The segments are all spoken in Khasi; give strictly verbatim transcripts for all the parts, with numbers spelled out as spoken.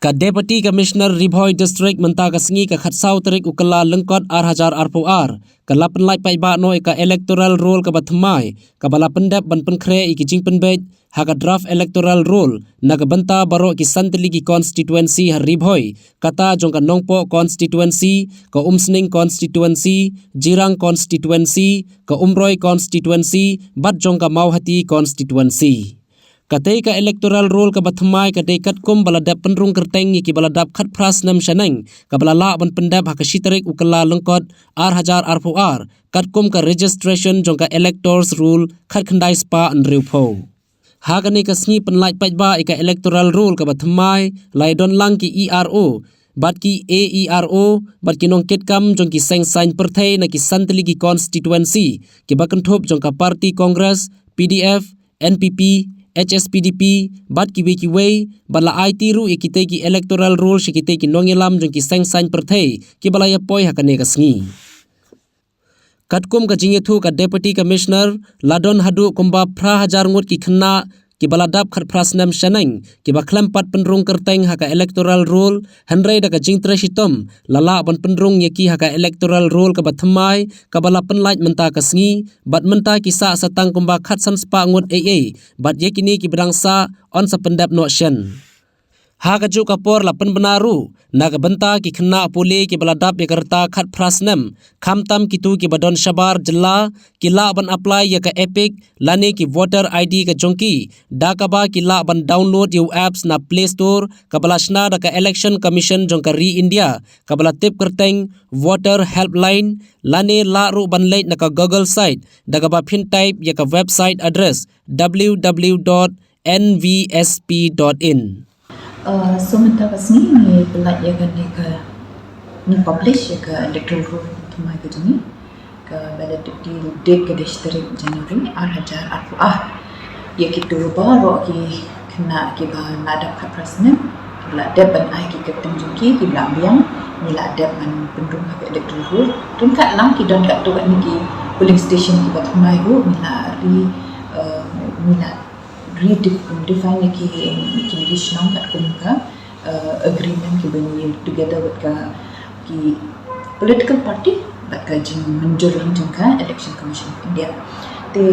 Ka Deputy Commissioner Ri Bhoi District mynta ka sngi ka khatsaw tarik u Kyllalyngkot ar hajar arphew ar, ka la pynlait paidbah noh ïa ka electoral roll kaba thymmai, kaba la pyndep ban pynkhreh ïa ki jingpynbeit ha ka draft electoral roll na ka bynta baroh ki san tylli ki constituency ha Ri Bhoi, kata jong ka Nongpoh constituency, ka Umsning constituency, Jirang constituency, ka Umroi constituency, bad jong ka Mawhati constituency. Katei ka electoral roll kaba thymmai ka dei katkum ba la dep pynrung kyrteng ïa ki ba la dap khatphra snem shaneng, kaba la lah ban pyndep ha ka shi tarik u Kyllalyngkot ar hajar arphew ar, katkum ka registration jong ka electors roll khatkhyndai spah hynriewphew. Ha kane ka sngi pynlait paidbah ïa ka electoral roll kaba thymmai, la ïadon lang ki E R O bad ki A E R O bad ki nongkitkam jong ki seng saiñ pyrthei na ki san tylli ki constituency, kiba kynthup jong ka party Congress, P D F, N P P, H S P D P, bad kiwei kiwei, bad la aiti ruh ïa kitei ki electoral roll sha kitei ki nongïalam jong ki seng saiñ pyrthei, kiba la ïapoi ha kane ka sngi. Katkum ka jingïathuh ka Deputy Commissioner, la don haduh kumba phra hajar ngut ki khynnah, kiba la dap khatphra snem shaneng, kiba khlem pat pynrung kyrteng ha ka electoral roll, hynrei da ka jingtrei shitom, la lah ban pynrung ïa ki ha ka electoral roll kaba thymmai, kaba la pynlait mynta ka sngi, bad mynta ki sah sa tang kumba khatsan spah ngut ei ei, bad ïa kine kiba dang sah, yn sa pyndep noh shen. Ha kajuh ka por la pynbna ruh, na ka bynta ki khynnah pule kiba la dap ïa ka rta khatphra snem, khamtam kito kiba don shabar jylla, ki lah ban apply ïa ka EPIC, lane ki voter I D ka jong ki, da kaba ki lah ban download ïa u apps na Play Store, kaba la shna da ka Election Commission jong ka ri India, kaba la tip kyrteng Voter Helpline, lane lah ruh ban leit na ka Google site, da kaba phin type ïa ka website address W W W dot N V S P dot in. Uh, so mynta ka sngi ngi pynlait ïa kane ka, ngi publish ïa ka electoral roll thymmai ka jong ngi, ka validity date ka dei shi tarik January ar hajar arphew ar. Ïa kito baroh ki khynnah kiba la dap khatphra snem, kiba la dep ban ai ki kyrteng jong ki, kiba la biang, ngi la dep ban pynrung ha ka electoral roll. Ryngkat lang ki don katto katne ki polling station kiba thymmai ruh, ngi la re, uh, ngi la redefine ïa ki, ïa kine ki shnong katkum ka, uh, agreement kiba ngi together with ka, ki political party bad ka jingmynjur lang jong ka Election Commission of India. Te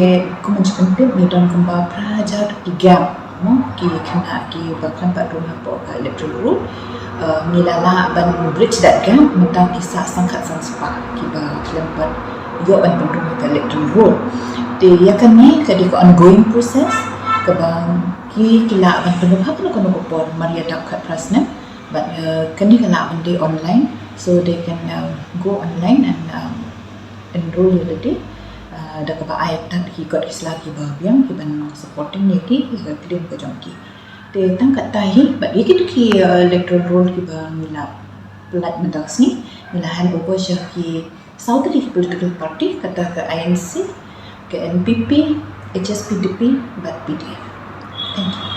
kumba ngi shu pyntip ngi don kumba phra hajar ki gap, mo, ki khynnah kiba khlem pat rung hapoh ka electoral roll. Uh, ngi la lah ban bridge that gap mynta ki sah sangkhat san spah kiba khlem pat ïoh ban pynrung ha ka electoral roll. Te ïa kane ka dei ka ongoing process kaba ki, ki lah ban pynrung ha kano kano ka por mar ïa dap khatphra snem. But, uh, kane ka lah ban dei online, so they can, um, go online and, um, enroll ïa lade, uh, da kaba ai tad ki kot ki sla kiba biang kiban supporting ïa ki, ïa ka claim ka jong ki. Te tang katta hi, bad ïa kito ki, uh, electoral roll kiba ngi la pynlait mynta ka sngi, ngi la hand over sha ki saw tylli ki political party, kata ka I N C, ka N P P, H S P D P, bad P D F. Thank you.